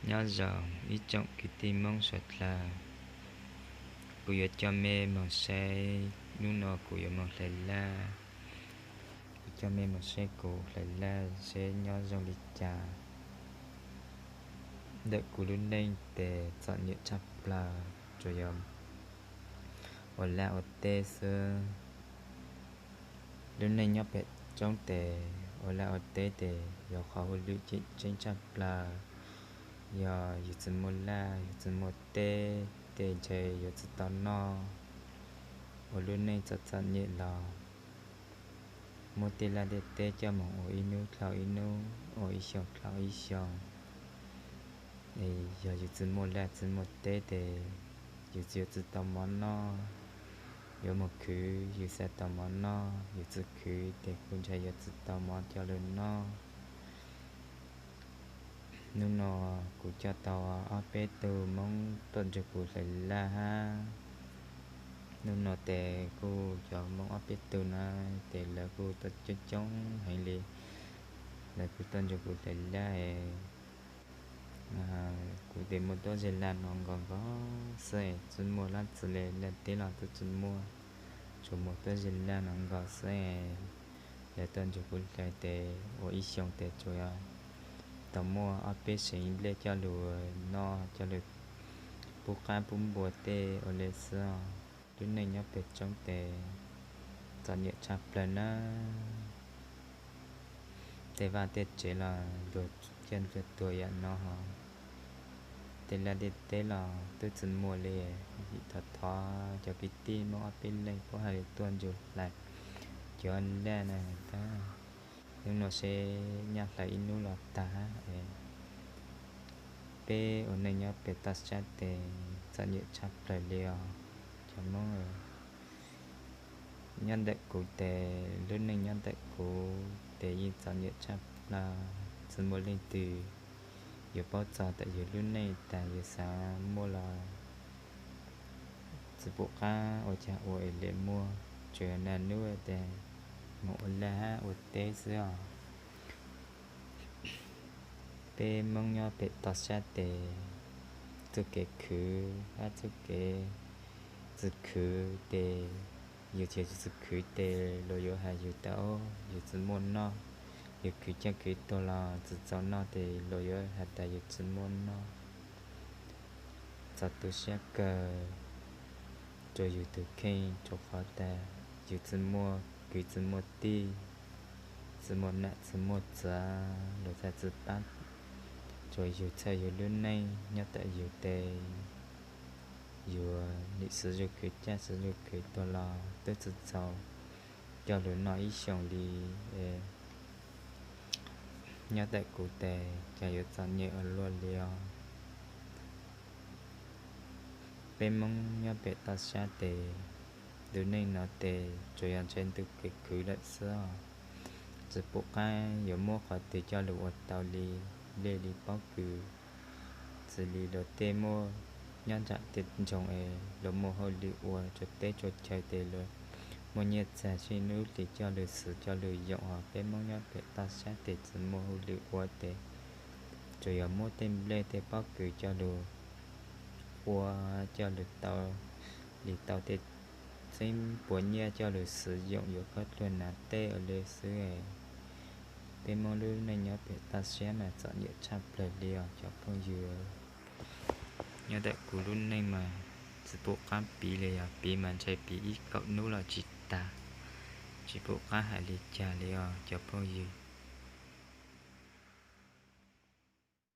Nyob zoo ib tsoom kwv tij Hmoob suav dlawg, kuv yuav coj mej moog saib, hnub no kuv yuav moog hlais laj, kuv coj mej moog saib kuv hlais laj seb nyob zoo li cas. Ntawm kuv lub neej tes txom nyem tshaj plaws, tsuas yog ua laj ua teb xwb. Lub neej nyob pem roob tes ua laj ua teb tes yog qhov hauj lwm tseem ceeb tshaj plaws. Yog yus tsis muaj laj, yus tsis muaj teb, tes ntshe yuav tsis tau noj. Ua lub neej txom txom nyem los muab tej laj tej teb coj moog ua ib nub dlhau ib nub, ua ib xyoo dlhau ib xyoo. Yog yus tsis muaj laj tsis muaj teb tes yus tsis yuav tsis tau mov noj. Yuav moog khwv yus xaav tau mov noj, yus tsis khwv tes kuj ntshe yuav tsis tau mov coj lug noj. Hnub no kuv coj tau ob peb tug Moob tuaj nrug kuv hlais laj hab. Hnub no tes kuj cov Moob ob peb tug na tes lawv kuj tuaj coob coob heev li, lawv kuj tuaj nrug kuv hlais laj. Kuv tes muaj tuab zag laj no nkaus nkaus xwb, tsis muaj dlaab tsi le, laj teb los twb tsis muaj, tsuas muaj tuab zag laj no nkaus xwb. Lawv tuaj nrug kuv hlais tes ua ib xyoos tes tsuas yog tau muaj ob peb seev nplej coj lug noj, coj lug pub qaab pub npua tej ua le xwb os. Lub neej nyob pem roob tes txom nyem tshaj plawg na. Tej vaj tej tsev los luag coj tuag yam no hos, tej laj tej teb los twb tsis muaj li. Vim thov thov cov kwv tij Moob ob peb leej puab hais lus tuaj nrug hlais cov laj na tab hnub no seb nyaj hlais ib hnub los tag hab. Peb ua neej nyob pem toj sab tes txom nyem tshaj plawg li os cov Moob. Nyob ntawm kuv tes lub neej nyob ntawm kuv tes yeej txom nyem tshaj plawg, tsis muaj leej twg yuav paub txog ntawm yus lub neej tas yus xav muaj los tsis pum qab ua caag ua es le muaj, tsuas yog naj nub tes moog ua laj hab ua teb xwb os. Peb Moob nyob pem toj sab tes txuj kev khwv hab txuj kev tsis khwv tes, yus tsis khwv tes luag yuav has yus tas yus tsis muaj noj. Yus khwv caag khwv tuag los tsis txaus noj tes luag yuav has tas yus tsis muaj noj. Txaus tu siab kawg rua yus tug kheej rua qhov tas yus tsis muaj kwv tsis muaj tij, tsis muaj nam tsis muaj txwv, luag txhaj tsis pab rua yus txhawb yus lub neej nyob ntawm yus tes. Yus nim xwv zuj khwv caj xwv zuj khwv tuag los twb tsis txaus coj lug noj ib xyoos li. Nyob ntawm kuv tes cas yuav txom nyem ua luaj li os. Peb Moob nyob pem toj sab tes, lub neej no tes tsuas yog ntshe ntu kev khwv lawm xwb os. Tsis pum qab yuav muab qhov twg coj lug ua tau li, nplej li pob kws, txwm li luag tej muaj nyob nram tej nroog es luag muaj hauj lwm ua rua teb rua chaw tes luag muaj nyiaj txag sib nub hlis coj lug xwv coj lug yoom os. Peb Moob nyob pem toj sab tes tsis muaj hauj lwm ua tes tsuas yog muab tej nplej tej pob kws coj lug ua, coj lug tau li tau tej txheeb puas nyiaj coj lug xwv yoom yuav khaub dluag hnav teb ua le xwb. Peb Moob lub neej nyob pem toj sab mas txom nyem tshaj plawg li os cov phooj ywg. Nyob ntawm kuv lub neej mas tsis pum qab piv li os, piv mas ntshe piv ib kaum nub los tsis tag, tsis pum qab hais li cas li os cov phooj ywg.